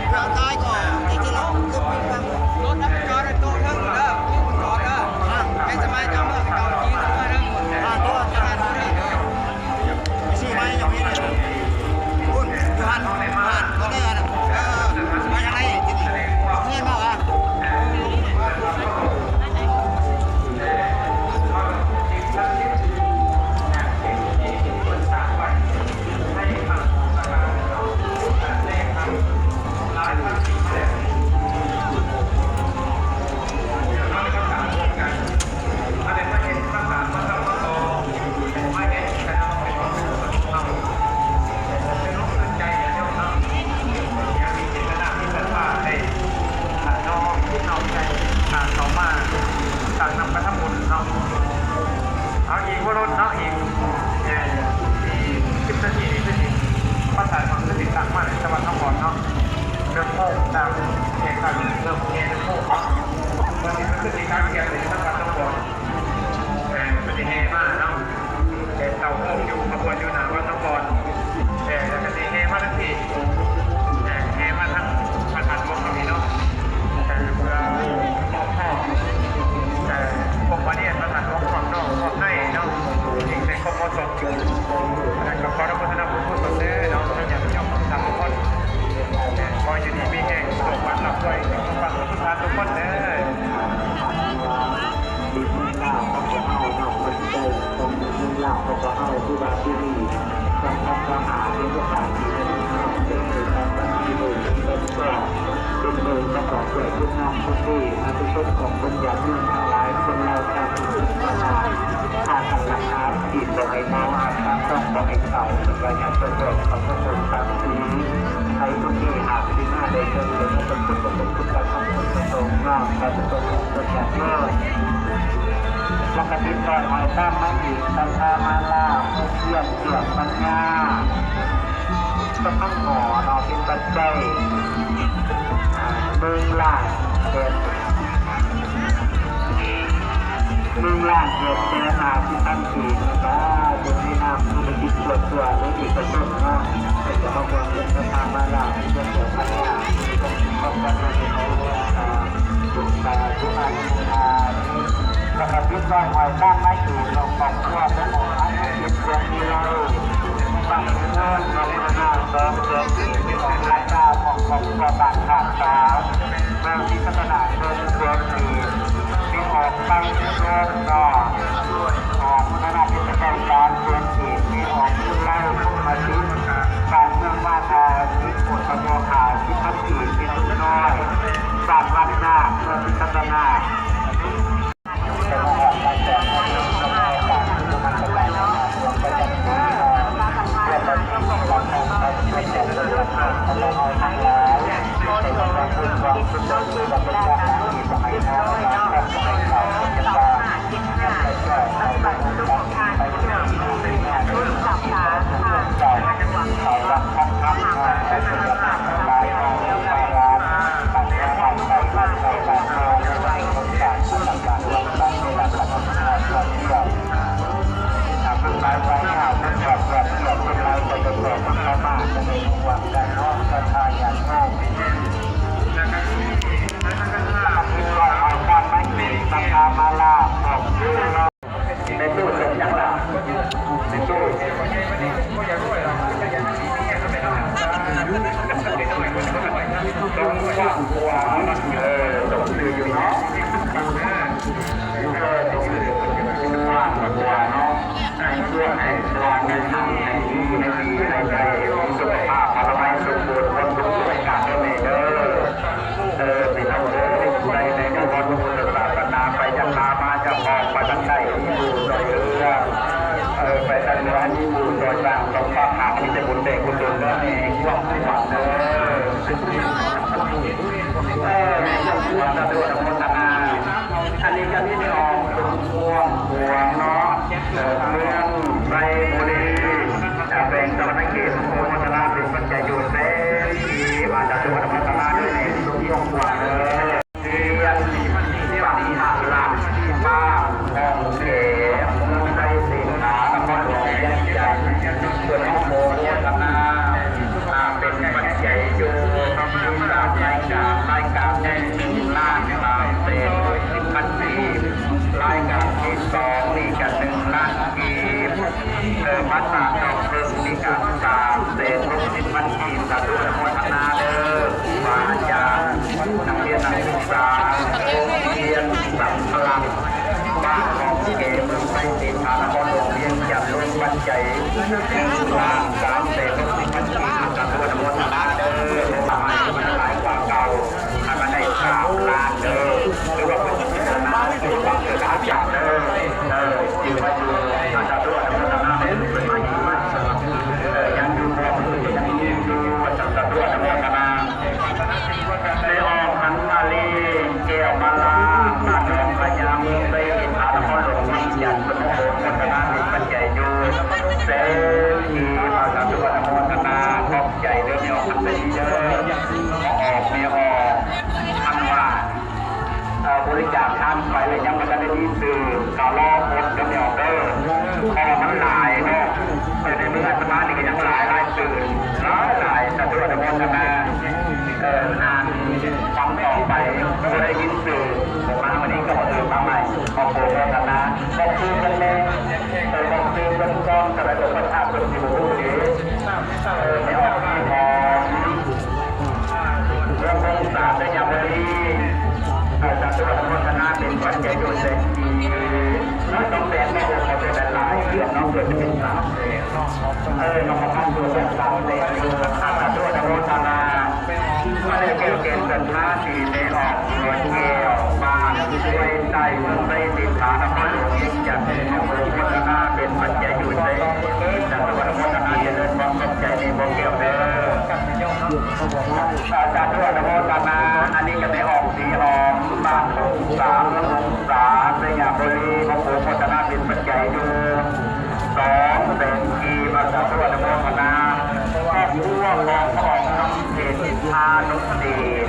ເຄື່ອງຂາຍກໍທີ່ຈະລັອກຄືປີນບັງ ລົດນຳໄປຈອດໃນໂຕະເທິງເດີ ໂຕະມັນຈອດເດີ ແມ່ນສະມາຍຈະເອົາເມືອໄປເກົາຈີນເດີ ອ່າ ໂຕະຈະມາໂຕະເທິງເດີ ໄປຊື້ໄມ້ຍັງມີເດີ ພຸ້ນຢູ່ຫັ້ນ ຢູ່ຫັ້ນ ບໍ່ໄດ້ອັນນັ້ນ ເອີ ໄປທາງໃດທີນີ້ ເຮືອນບໍ່ວະ? ເອົາອີກບໍ່ລົດເນາະ ອີກ ເອີ ອີກສິບນາທີນີ້ຄືຊິປະສານຫວັງຄືຊິຕັ້ງມາແລ້ວ ແຕ່ວ່າທາງບ່ອນເນາະ ເລີ່ມໂມງຕາມແຂກທ່ານເລີ່ມແຫ່ເລີ່ມໂມງເນາະ ເພິ່ນຊິຂຶ້ນເວທີການແຂ່ງຂັນທາງບ້ານນ້ອງບອນ ເອີ ເພິ່ນຊິແຫ່ມາເນາະ ແຕ່ເຕົ້າໂຮມຢູ່ຂະບວນຢູ່ໜ້າວັດນ້ອງບອນ ເອີ ແລ້ວກໍຊິແຫ່ມາທາງພີ້ ເອີ ແຫ່ມາທາງພະທາດຫຼວງນີ້ເນາະ ເອີ ເພື່ອມອບຮອບ ເອີ ພວກວ່ານີ້ພະທາດຫຼວງພວກນ້ອງພວກໃນເນາະ ທີ່ເປັນຄອບຄົວ ແລ້ວກໍຂໍອະນຸໂມທະນາບຸນກຸສົນເດີເນາະ ໃຫ້ຍາດໂຍມທັງທຸກຄົນ ຂໍຢູ່ດີມີແຮງ ໂຊກໝານ ລ່ຳລວຍ ມີຄວາມສຸກທຸກທ່ານທຸກຄົນເດີ. ເປັນເບີປະກອບດ້ວຍຄຸນງາມຄົນດີ ອານຸຊົນຂອງຄົນຍາກຈົນທັງຫຼາຍ ຄົນເຫຼົ່າຊາວຜູ້ທຸກຂະໜາດ ພາກັນລັກສາສິນບໍ່ໃຫ້ເມົາ ອາດປາກທ້ອງບໍ່ໃຫ້ເຊົາ ເພິ່ນວ່າຍາດໂຍມເຂົ້າສະສົມສັກສີ ໃຫ້ຄົນດີຫາກສີມາໄດ້ເຖິງ ເປັນເປັນຄຸນ ເປັນຄຸນປະທຳຄຸນປະສົງເນາະ ປະສົງເພິ່ນຢາກເລີຍ ແລ້ວກະຕິດດອຍຫອຍຕາມມາອີກ ສັດທາມາລາ ເພື່ອເຊື່ອມເຊື່ອມປັນຍາ ສະພັງຫໍເນາະ ເປັນປັດໄຈ ອ່າ ໜຶ່ງລ້ານແປດ ໜຶ່ງລ້ານແປດແສນຫ້າສິບພັນກີບ ແລ້ວກະເປັນໃນນາມທຸລະກິດສ່ວນຕົວ ຫຼື ເອກະຊົນເນາະ ເພິ່ນຈະມາຮ່ວມເປັນສັດທາມາລາ ເພື່ອເຊື່ອມເຊື່ອມປັນຍາ ເພື່ອຄອບຄົວເຮົາ ອ່າ ສາທຸອະນຸໂມທາ ແລ້ວກະຕິດດອຍຫອຍຕາມມາອີກ ເນາະ ຄອບຄົວຂອງອານຸກິດ ເພື່ອທີ່ເຮົາ ປັກເງິນ ເນາະ ພັດທະນາສອງແສນກີບ ຂອງລາຍການຂອງຄອບຄົວບ້ານທ່າຂາວ ເມືອງສີສັດຕະນາກ ໜຶ່ງແສນກີບ ທີ່ອອກໄປເງິນ ເນາະ ອອກພັດທະນາເປັນກະແສສາມແສນກີບ ທີ່ອອກເງິນໄລ່ຄົນມາຕິດ ບ້ານເມືອງມາທາ ສິບຄົນ ກະບໍ່ຂາຍ ສິບພັນກີບ ເປັນໜຸ່ມນ້ອຍ ບ້ານວັງນາກ ເມືອງສີສັດຕະນາກ. ເອີ ພີ່ນ້ອງເອີຍ ຜູ້ໃດໄດ້ມາຮອດພະພຸດທະສາສະໜາ ໄປຈາກໜ້າມາຈາກອອກ ໄປທາງໃດມີຜູ້ຊ່ວຍເຫຼືອ ເອີ ໄປທາງເໜືອມີຜູ້ຊ່ວຍສ້າງ ສອງພາກມີແຕ່ບຸນແດ່ກຸສົນເດີ ໃຫ້ຄວາມໝັ້ນເດີ ເອີ ໃຫ້ຄວາມໝັ້ນເດີ ອະນຸໂມທະນາ ອັນນີ້ກະມີແມ່ອອກສົມຄວນ ສາທຸອະນຸໂມທະນາເດີ ຄຮູບາອາຈານ ນັກຮຽນນັກສຶກສາ ໂຮງຮຽນສຳພະລັງ ບ້ານຂອງເຂດ ເມືອງໄຊເສດຖາ ນະຄອນຫຼວງວຽງຈັນ ລົງປັດໄຈ ໜຶ່ງລ້ານສາມແສນຫົກສິບພັນກີບ ສາທຸອະນຸໂມທະນາເດີ ຂໍໃຫ້ມັນຫຼາຍກວ່າເກົ່າ ໃຫ້ມັນໄດ້ສາມລ້ານເດີ ຫຼືວ່າເພິ່ນຈະພິຈາລະນາ ຄືບາງເທື່ອອາຈານເດີ ເອີ ຈື່ມາຢູ່ ສາທຸອະນຸໂມທະນາເດີ ເພິ່ນມາຢູ່ມາ ເອີ ຍັງຢູ່ບໍ່ ເພິ່ນຍັງຢູ່ ຂໍສາທຸອະນຸໂມທະນາ ແມ່ອອກ ຫະນຸມາລີ ແກ້ວມາລາ ບ້ານໜອງພະຍາ ເມືອງໄຊເສດຖາ ນະຄອນຫຼວງວຽງຈັນ ເພິ່ນມາຂໍອະນຸໂມທະນາເປັນປັດໄຈຢູ່ ແສນກີບ ສາທຸອະນຸໂມທະນາ ຂອບໃຈເດີ ແມ່ອອກ ຫະນຸມາລີເດີ ແມ່ອອກ ແມ່ອອກ ຫະນຸມາ ເອີ ບໍລິຈາກທານໄປແລ້ວ ຍັງບໍ່ທັນໄດ້ມີຊື່ ກໍລໍອົດເດີ ແມ່ອອກເດີ ເພາະວ່າມັນຫຼາຍເນາະ ເອີ ໃນເມືອງອາດຕະມານີ້ກໍຍັງຫຼາຍ ລາຍຊື່ ຫຼາຍໆ ສາທຸອະນຸໂມທະນາ ເອີ ອ່ານຟັງຕໍ່ໄປ ບໍ່ໄດ້ຍິນຊື່ ອອກມາມື້ນີ້ກໍບັງເອີນມາໃໝ່ ຂໍໂປຣດໂມທະນາ ບອກຊື່ເພິ່ນແດ່ ເອີ ບອກຊື່ເພິ່ນກ່ອນ ກໍໄດ້ ເອີ ເພິ່ນອາດເພິ່ນຊິບໍ່ຮູ້ເດ້ ເອີ ແມ່ອອກ ແມ່ອອກ ເມືອງວົງສາ ໄຊຍະບູລີ ເອີ ສາທຸອະນຸໂມທະນາເປັນປັດໄຈໂດຍແສນກີບ ເນາະ ສອງແສນເນາະ ໂອ້ ຂໍໂທດຫຼາຍໆ ເກືອບເນາະ ເກືອບຈະເປັນສາມແສນເນາະ ເອີ ເນາະ ຂອງທ່ານເກືອບສາມແສນຢູ່ ສາທຸອະນຸໂມທະນາ ມາແລ້ວ ແກ້ວເກນຈັນທາ ສີແມ່ອອກ ສວນແກ້ວ ບ້ານຫ້ວຍໃຕ້ ເມືອງໄຊເສດຖາ ນະຄອນຫຼວງວຽງຈັນ ຂໍໂປຣດໂມທະນາເປັນປັດໄຈໂດຍແສນ ສາທຸອະນຸໂມທະນາ ຈະເລີນພອນ ຂອບໃຈແມ່ບໍ່ແກ້ວເດີ ສາທຸອະນຸໂມທະນາ ອັນນີ້ກໍແມ່ອອກ ສີຫອມ ບ້ານຫົງສາ ເມືອງຫົງສາ ໄຊຍະບູລີ ຂໍໂປຣດໂມທະນາເປັນປັດໄຈຢູ່ ສອງແສນກີບ ສາທຸອະນຸໂມທະນາ ຄອບຄົວຂອງພະອອກ ຄຳເພັນ ອານຸເດດ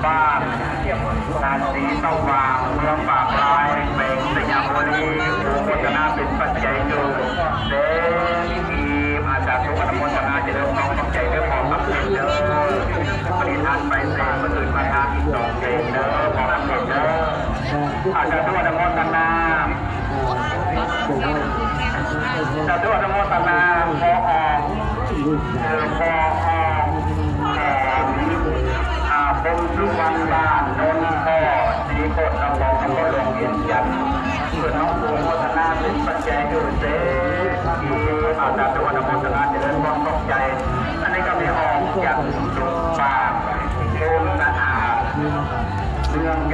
ບ້ານ ນາສີສະຫວ່າງ ເມືອງປາກລາຍ ແຂວງໄຊຍະບູລີ ຂໍໂມທະນາເປັນປັດໄຈຢູ່ ແສນກີບ ອາ ສາທຸອະນຸໂມທະນາ ຈະເລີນພອນ ຂອບໃຈເດີພໍ່ຄຳເພັນເດີ ມື້ນີ້ທານໄປແສນ ມື້ອື່ນມາທານອີກສອງແສນເດີພໍ່ຄຳເພັນເດີ ອາ ສາທຸອະນຸໂມທະນາ ສາທຸອະນຸໂມທະນາ ພໍ່ອອກ ເອີ ພໍ່ອອກ ເອີ ອາ ພົມສຸວັນ ບ້ານໂນນຄໍ ສີໂຄດ ນະຄອນຫຼວງວຽງຈັນ ເພິ່ນມາຂໍໂມທະນາເປັນປັດໄຈດ້ວຍເດີ ທີ່ອາ ສາທຸອະນຸໂມທະນາ ຈະເລີນພອນຂອບໃຈ ອັນນີ້ກໍໄດ້ອອກຈາກໂຮງບານໂພນສະອາດ ເມືອງເມ